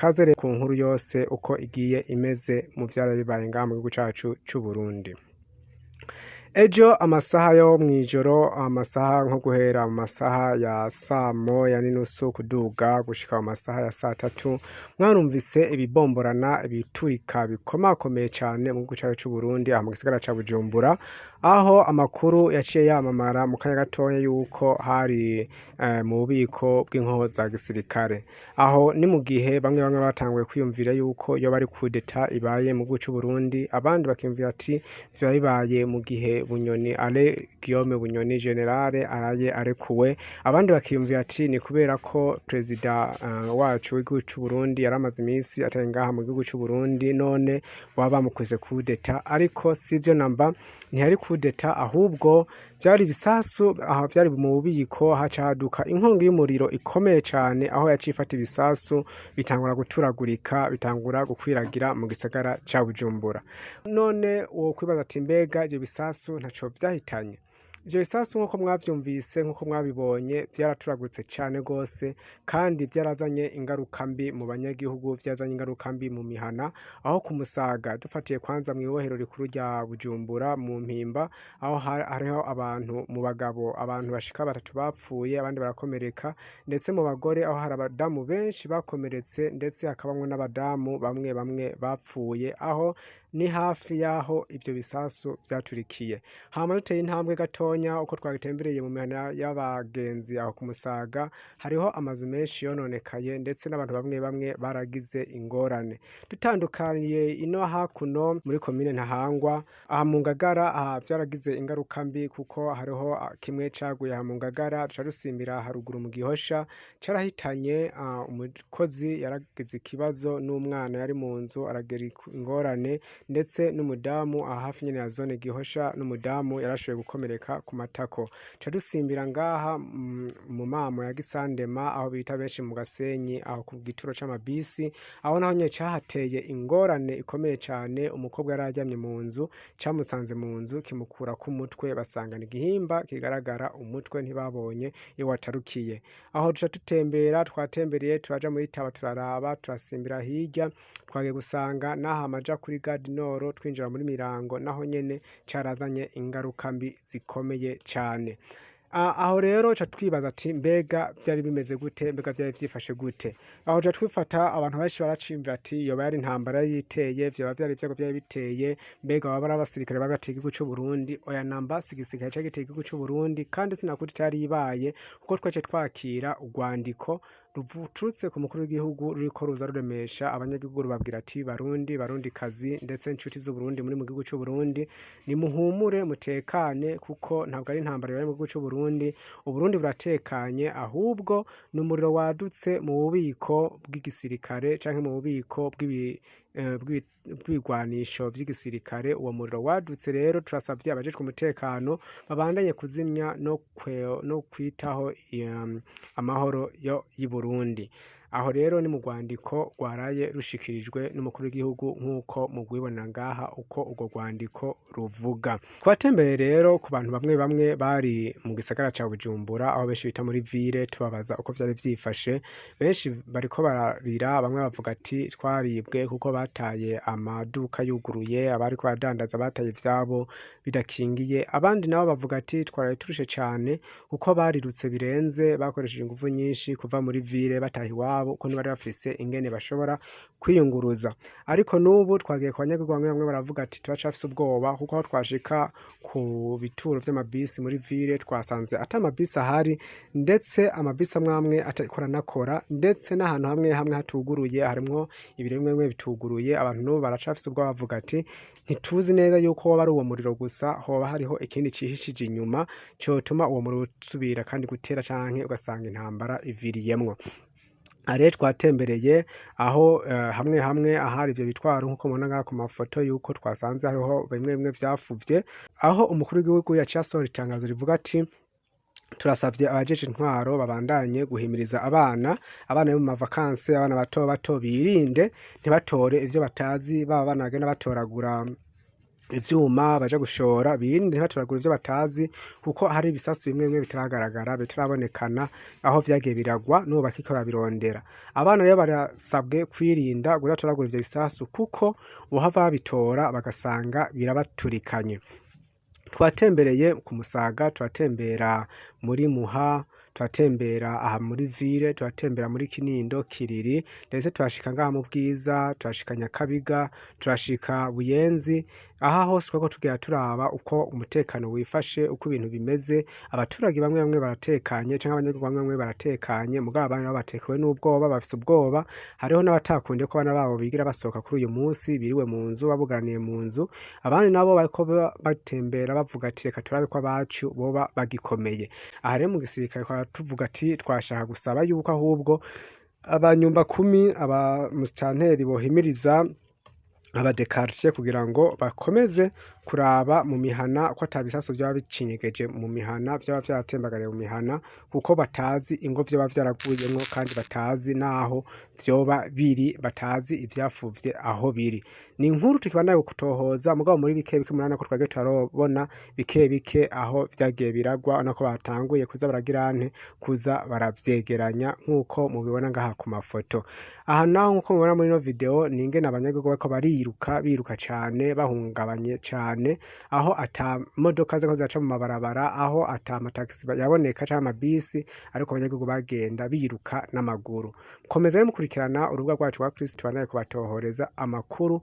Kaze ku nkuru yose uko igiye imeze mu vyaraye bibaye ngaha mu gihugu cacu c'u Burundi. Ejo amasaha yo mw'ijoro, amasaha nko guhera mu masaha ya 1:30 kuduga gushika mu masaha ya 3:00, mwarumvise ibibomborana, ibiturika bikomakomeye cane mu gihugu cacu c'u Burundi, aha mu gisagara ca Bujumbura, aho amakuru yaciye yamamara mu kanya gatoya yuko hari mu bubiko bw'inkoho za gisirikare. Aho ni mu gihe bamwe bamwe batanguye kwiyumvira yuko yoba ari coup d'état ibaye mu gihugu c'u Burundi, abandi bakiyumvira ati vyoba bibaye mu gihe Bunyoni, Alain Guillaume Bunyoni général, araye arekuwe, abandi bakiyumvira ati ni kubera ko perezida wacu w'igihugu c'u Burundi yaramaze imisi atari ngaha mu gihugu c'u Burundi, none baba bamukoze coup d'état. Ariko sivyo namba, ntiyari coup d'état, ahubwo vyari ibisasu. Aha vyari mu bubiko, haca haduka inkongi y'umuriro ikomeye cane, aho yaciye ifata ibisasu bitangura guturagurika, bitangura gukwiragira mu gisagara ca Bujumbura. None wokwibaza ati mbega ivyo bisasu ntaco vyahitanye? Ivyo bisasu, nkuko mwavyumvise, nkuko mwabibonye, vyaraturaguritse cane gose kandi vyarazanye ingaruka mbi mu banyagihugu, vyazanye ingaruka mbi mu mihana. Aho ku Musaga, dufatiye kwanza mw'ibohero rikuru rya Bujumbura mu Mpimba, aho hariho abantu, mu bagabo abantu bashika batatu bapfuye, abandi barakomereka, ndetse mu bagore aho hari abadamu benshi bakomeretse, ndetse hakabamwo n'abadamu bamwe bamwe bapfuye. Aho ni hafi y'aho ivyo bisasu vyaturikiye. Hama duteye intambwe gatonya, uko twagitembereye mu mihana y'abagenzi aho ku Musaga, hariho amazu menshi yononekaye, ndetse n'abantu bamwe bamwe baragize ingorane. Dutandukaniye ino hakuno muri komine Ntahangwa, aha mu Ngagara, aha vyaragize ingaruka mbi kuko hariho kimwe caguye aha mu Ngagara, duca dusimbira haruguru mu Gihosha, carahitanye umukozi yaragize ikibazo, n'umwana yari mu nzu aragira ingorane, ndetse n'umudamu aha hafi nyene ya zone Gihosha, n'umudamu yarashoboye gukomereka ku matako. Ca dusimbira ngaha mu mamo ya Gisandema, aho bita benshi mu Gasenyi, aho ku gituro c'amabisi, aho naho nyene cahateye ingorane ikomeye cane. Umukobwa yari aryamye mu nzu, camusanze mu nzu kimukurako umutwe, basangana igihimba kigaragara, umutwe ntibabonye iyo watarukiye. Aho duca dutembera, twatembereye turaja muri Taba, turaraba, turasimbira hirya, twagiye gusanga n'aha amaja kuri Gare du Nord, twinjira muri Mirango, naho nyene carazanye ingaruka mbi zikomeye cane. Aho rero ca twibaza ati mbega vyari bimeze gute? Mbega vyari vyifashe gute? Aho ca twifata, abantu benshi baraciyumvira ati yoba yari intambara yiteye, vyoba vyari ivyago vyari biteye, mbega baba ari abasirikare bari bateye igihugu c'u Burundi? Oya namba, si igisirikare cari giteye igihugu c'u Burundi, kandi sinakuti itari ibaye, kuko twaciye twakira urwandiko ruturutse ku mukuru w'igihugu ruriko ruza ruremesha abanyagihugu, rubabwira ati: "Barundi, Barundikazi, ndetse n'inshuti z'Uburundi muri mu gihugu c'u Burundi, nimuhumure mutekane, kuko ntabwo ari intambara ibaye mu gihugu c'u Burundi, Uburundi buratekanye, ahubwo ni umuriro wadutse mu bubiko bw'igisirikare canke mu bubiko bw'ibigwanisho vy'igisirikare. Uwo muriro wadutse rero, turasavye abajejwe umutekano babandanye kuzimya no kwitaho amahoro yo y'i Burundi." Aho rero ni mu rwandiko rwaraye rushikirijwe n'umukuru w'igihugu, nk'uko mugwibonera ngaha uko urwo rwandiko ruvuga. Twatembeye rero ku bantu bamwe bamwe bari mu gisagara ca Bujumbura, aho benshi bita muri ville, tubabaza uko vyari vyifashe. Benshi bariko bararira, bamwe bavuga ati twaribwe kuko bataye amaduka yuguruye, abariko baradandaza bataye ivyabo bidakingiye, abandi nabo bavuga ati twaraye turushe cane kuko barirutse birenze, bakoresheje inguvu nyinshi kuva muri ville bataha iwabo, kuko ntibari bafise ingene bashobora kwiyunguruza. Ariko n'ubu twagiye ku banyagihugu bamwe bamwe, baravuga ati turacafise ubwoba, kuko aho twashika ku bituro vy'amabisi muri ville twasanze ata mabisi ahari, ndetse amabisi amwe amwe atariko aranakora, ndetse n'ahantu hamwe hamwe hatuguruye, harimwo ibiro bimwe bimwe bituguruye. Abantu n'ubu baracafise ubwoba, bavuga ati ntituzi neza yuko woba ari uwo muriro gusa, hoba hariho ikindi cihishije inyuma cotuma uwo muriro usubira kandi gutera, canke ugasanga intambara iviriyemwo. Aha rero twatembereye aho hamwe hamwe ahari ivyo bitwaro, nkuko mubona ngaha ku mafoto yuko twasanze hariho bimwe bimwe vyafuvye, aho umukuru w'igihugu yaciye asohora itangazo rivuga ati turasavye abajeje intwaro babandanye guhimiriza abana, abana bo mu mavakansi, abana bato bato birinde, ntibatore ivyo batazi, baba abana bagenda batoragura. Ivyuma baja gushora, birinde ntibatoragure ivyo batazi, kuko hari ibisasu bimwe bimwe bitaragaragara, bitarabonekana aho vyagiye biragwa, n'ubu bakiriko barabirondera. Abana rero barasabwe kwirinda kudatoragura ivyo bisasu, kuko bohava babitora bagasanga birabaturikanye. Twatembereye ku Musaga, turatembera muri Muha, turatembera aha muri ville, turatembera muri Kinindo, Kiriri, ndetse turashika ngaha mu Bwiza, turashika Nyakabiga, turashika Buyenzi. Aha hose twariko tugenda turaba uko umutekano wifashe, uko ibintu bimeze. Abaturage bamwe bamwe baratekanye, canke abanyagihugu bamwe bamwe baratekanye, mugabo abandi nabo batekewe n'ubwoba, bafise ubwoba. Hariho n'abatakundiye ko abana babo bigira basohoka kuri uyu munsi, biriwe mu nzu, babuganiye mu nzu. Abandi nabo bariko batembera bavuga ati: "Reka turabe ko abacu boba bagikomeye." Aha rero mu gisirikare twaba tuvuga ati twashaka gusaba yuko ahubwo abanyumba kumi, aba musitanteri bohimiriza aba de quartier kugira ngo bakomeze kuraba mu mihana ko ata bisasu vyoba bicinyegeje mu mihana, vyoba vyaratembagariye mu mihana, kuko batazi ingo vyoba vyaraguyemwo, kandi batazi naho vyoba biri, batazi ivyafuvye aho biri. Ni inkuru tukibandanya kutohoza, mugabo muri bike bike murabona ko twagiye turabona bike bike aho vyagiye biragwa, urabona ko batanguye kuza baragira ante, kuza baravyegeranya nk'uko mubibona ngaha ku mafoto. Aha naho, nk'uko mubibona muri ino video, ni ingene abanyagihugu bariko bariruka, biruka cane, bahungabanye cane, aho ata modoka ziriko ziraca mu mabarabara, aho ata matagisi yaboneka canke amabisi, ariko abanyagihugu bagenda biruka n'amaguru. Komeza rero mukurikirana urubuga rwacu rwa Kristo, tubandanye kubatohoreza amakuru.